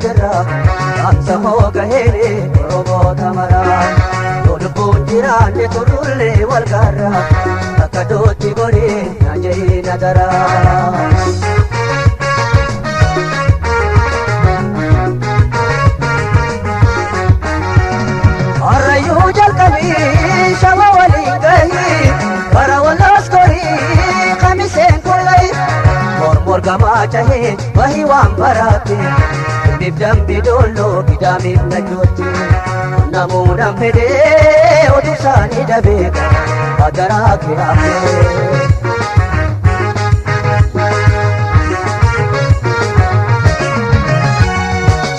beektoota irraa dhaamsa koo gaheene Oromoota maraa. Yoo lubbuun jiraanne turrullee wal gaarra akka dootti godhee na jehee na daraa. Harrayyuu jalqabii shama waliin gahii bara walloos gorii kamiseen kullayi mormor gamaa cahee bahii waan baraate dhibbiif dambi dolloo gidaamiif najjootti namuudhaan fedhee oduu isaanii dabeeka hagaraa kiraafee.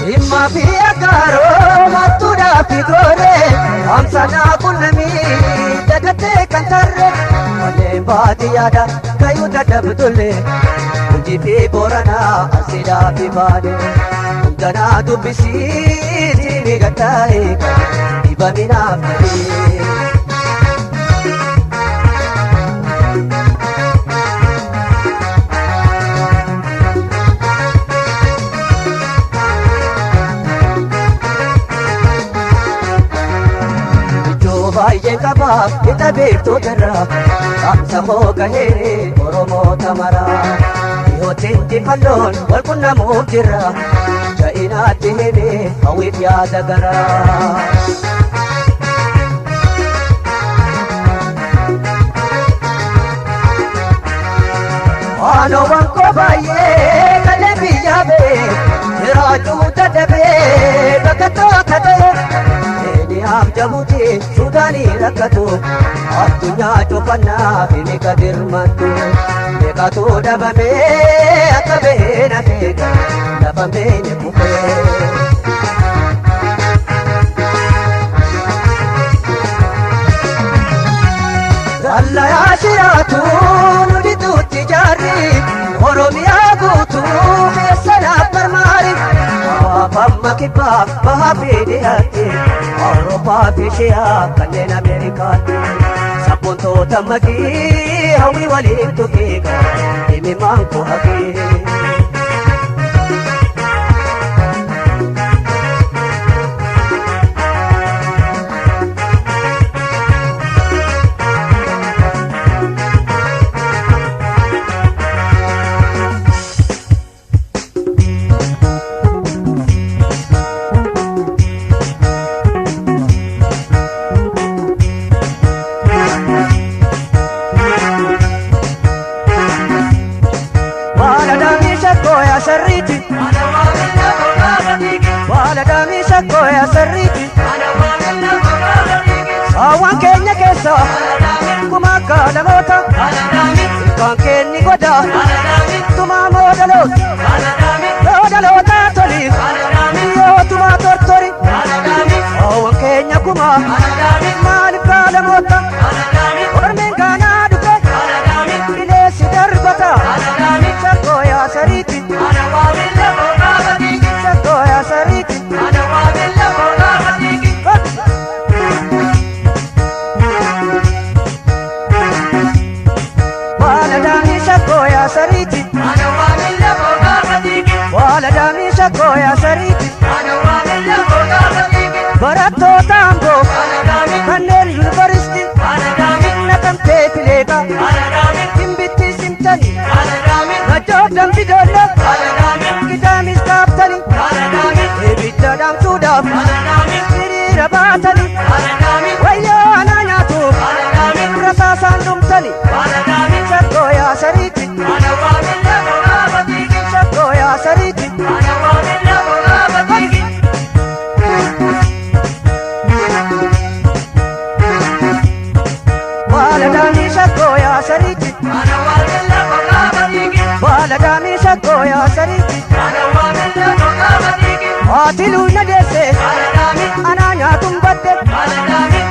Jimmaa fi Aggaaroo mattuudhaa fi gooree hamsanaa qunnamii dagattee kan tarree kanneen baadiyyaadha kayyuu dadhabdullee Gujii fi Booranaa Arsiidhaa fi Baalee hundanaa dubbisiitii ni gattaa'e dhibaminaaf ta'ee. Ijoo baay'een qaba qixa beektoota irraa dhaamsa koo gahee Oromoota maraa. Dhihootti injifannoon wal qunnamuuf jirra ja'inaatti himee hawwiif yaada garaa. Waanoo koo baay'ee kanneen biyyaa ba'e jiraachuu dadhabee bakka tokko ta'e. Keeniyaaf Jabuuti Suudaanii rakkatu addunyaa cufannaa fi meeqa dirmattu meeqatu dhabamee akka beena feeka lafa beene kufee. Dallayaa shiraatu nu didduutti jaarri Oromiyaa guutuu keessa naaf marmaari. Amma kibbaa bahaa fi dhiyaatti Awurooppaa fi Eshiyaa kanneen Ameerikaatti. Sabboontoota maqii hawwii waliin tuqiiqa himimaan koo haqii. Waala daamii shakkoo yaa sarriiti. Waala daamii shakkoo yaa sarriiti. Saawwan keenya keessa kuma akka dhaloota. Ilkaan keenni goda tumaa moodaloota. Yoo dhaloota toli yoo tumaa tortori. Saawwan keenya kuma maaliif gaalamoota? Ormiin gaanaa dhufe bineessi darbata. Shakkoo yaa sariiti. Shakkoo yaa sariiti. Waala daamii shakkoo yaa sariiti. Waala daamii shakkoo yaa sariiti. Barattoota Amboo kanneen yuunivarsiitii naqamtee fileeqa Gimbitti simtanii Najjoo dambi doolle Gidaamis kaaftanii Ibidda dhaamsuudhaaf hiriira baatanii wayyoo anaa nyaatu rasaasaan dhumtanii shakkoo yaa sariiti shakkoo yaa sariiti. Waala daamii shakkoo yaa sariiti. Waala daamii shakkoo yaa sariiti. Haati luuna deesse anaa nyaatuun badde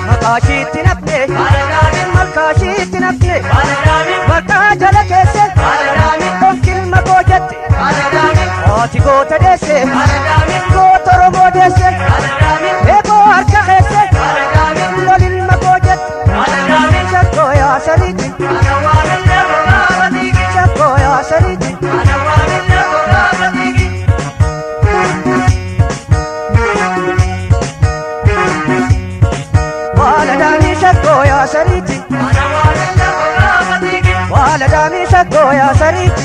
maqaa ishiitti naqne malkaa ishiitti naqne maqaa jala keesse onkilma koo jette haati goota deesse goota Oromoo deesse eegoo harka keesse lolilma koo jette shakkoo yaa sariiti shakkoo yaa sariiti. sariitti. Waala daamii saggoo yaa sariitti.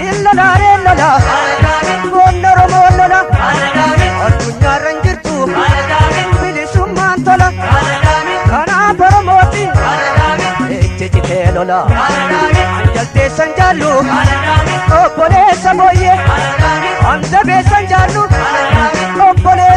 Illola reellola. Goonna Oromoo lola. Addunyaarra hin jirtu. Bilisummaan tola. Kanaaf Oromooti. Ejje citee lola. Anjalteessan jaallu. Obboleessa booyyee. Andabeessan jaallu. Obboleessa.